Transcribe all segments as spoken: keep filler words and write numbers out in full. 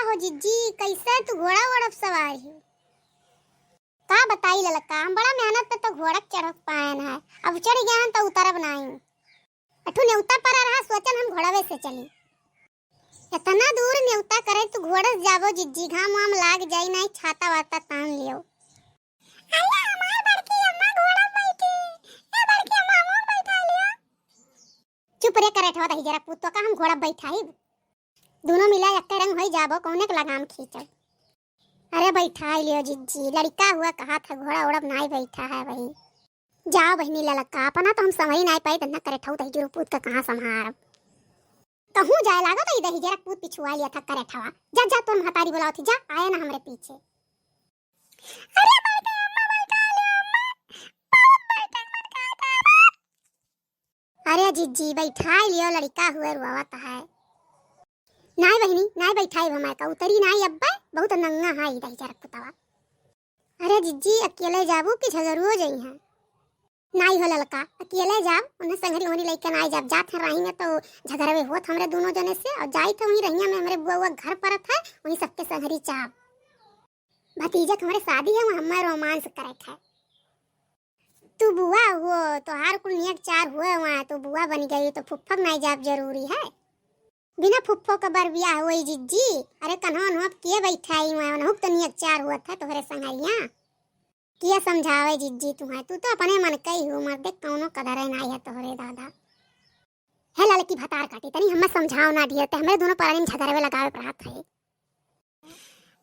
ओ जिज्जी, कैसे तू घोड़ा ओढ़ब सवार ही? का बताई ललका, हम बड़ा मेहनत पे तो घोड़ा के चढ़ब पायन है, अब चढ़ गया हन तो उतरब नाई। अठू नेवता पर रहा, सोचन हम घोड़वे से चली। इतना दूर नेवता करे तू घोड़े से जाबो जिज्जी, घाम वाम लाग जाई, नाई छाता वाता तान लियो। अरे हमार बड़की अम्मा घोड़ा बैठी, ए बड़की अम्मा हमहू बैठा लियो। चुप रे करेठवा दहिजरा पूत, तोका हम घोड़ा बैठाइब? दोनों मिला एक्के रंग होई जाबो, कौने के लगाम खींचब? अरे बैठाई लियो जिज्जी, लड़का हुआ कहा था घोड़ा ओढ़ब नाई बैठा है वही। जाओ बहिनी ललका, अपना तो हम समझ नाई पाई, इतना करेठऊ दहिजरू पूत का कहाँ संभारब? कहूँ जाए लागो तो ई दहिजरा पूत पिछुआ लिया था करेठवा। जा जा, तोर महतारी बुलावत ही, जा आया ना हमरे पीछे। अरे बैठे अम्मा, बैठा ले अम्मा, बहुत बैठे मन कहता है। अरे जिज्जी बैठाई लियो, लड़का हुए रोवत है। नाई बहिनी, नाई बैठाई हमार का उतरी नाई अब्बे, बहुत नंगा है ई दहिजरा पुतवा। अरे जिज्जी अकेले जाबू कि झगरुओ जइहैं? नाई हो ललका, अकेले जाब, उन्हें संघरी ओहरी लइके नाई जाब, जात है राही में तो झगरवे होत हमरे दोनों जने से, और जाई तो वहीं रहिया में हमरे बुआ उआ घर परत है, वहीं सबके संघरी जाब। भतीजा के हमरे शादी है, वहाँ हमें रोमांस करे के है। तू बुआ हो, तोहार कुल नियत चार हुए वहाँ, तू बुआ बन गई तो फुफ्फक नाई जाब जरूरी है। बिना फुफ्फो के बर बियाह होई जिज्जी? अरे कन्हवा नोप के बैठाई वहाँ, उनहुक तो नियत चार हुआ था तोहरे संगरिया। के समझावे जिज्जी तुहैं, तू तो अपने मन कई हो मर्दे, कौनो कदर नाई है तोहरे दादा। हे ललकी भतार काटी, तनी हमें समझाओ ना ढेर, ते हमरे दोनों परानी में झगड़वे लगावे पर हाथ है।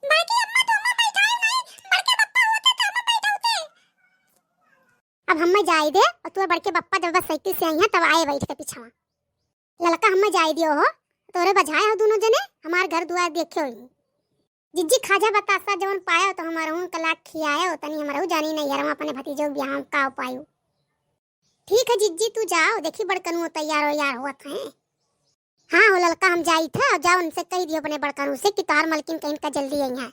बाकी अम्मा तो हमें बैठाए नहीं, बड़के बप्पा होते तो हमें बैठाते। अब हमें जाए दे, और तोर बड़के बप्पा जब बस साइकिल से आई हैं तब आए बैठ के पीछवा। ललका हमें जाए दियो हो, तोरे बझाए हो दोनों जने, हमार घर दुआर देखे हो। जिज्जी खाजा बतासा जवन पायो तो हमार हूँ कलाक खियायो, तनी हमार हूँ जानी नहीं यार, अपने भतीजो के बियाह में का पायो। ठीक है जिज्जी, तू जाओ, देखी बड़कनुओ तैयार हो यार होत हैं। हाँ हो ललका, हम जाई था, जाओ उनसे कह दियो अपने बड़कनू से कि तोहार मलकिन कहीं का जल्दी आई है।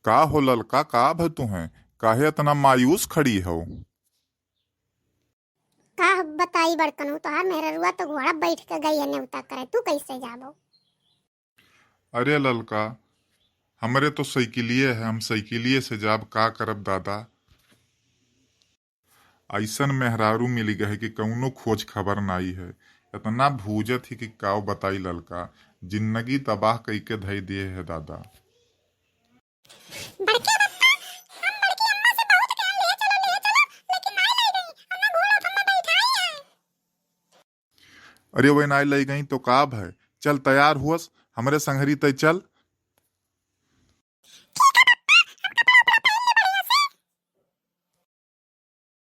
का हो ललका, का भ तुहैं, काहे इतना मायूस खड़ी हो? का बताई बड़कनू, तोहार मेहररुआ तो घोड़ा बैठ के गई है नेवता करे, तू कैसे जाबो? अरे ललका, हमरे तो साइकिलिए है, हम साइकिलिए से जाब, का करब दादा? ऐसन मेहरारू मिल गए कि कौनो खोज खबर नाई है। इतना भूजत ही कि काव बताई ललका, जिंदगी तबाह कई के धई दिए है दादा। बड़के बप्पा, हम बड़की अम्मा से बहुत कहन, "ले चलो, ले चलो," लेकिन नाई ले गई। अम्मा घोड़ा पर बैठाई है। अरे वही नाई ले गई तो का भय, चल तैयार हुअस, हमरे संघरी तय चल,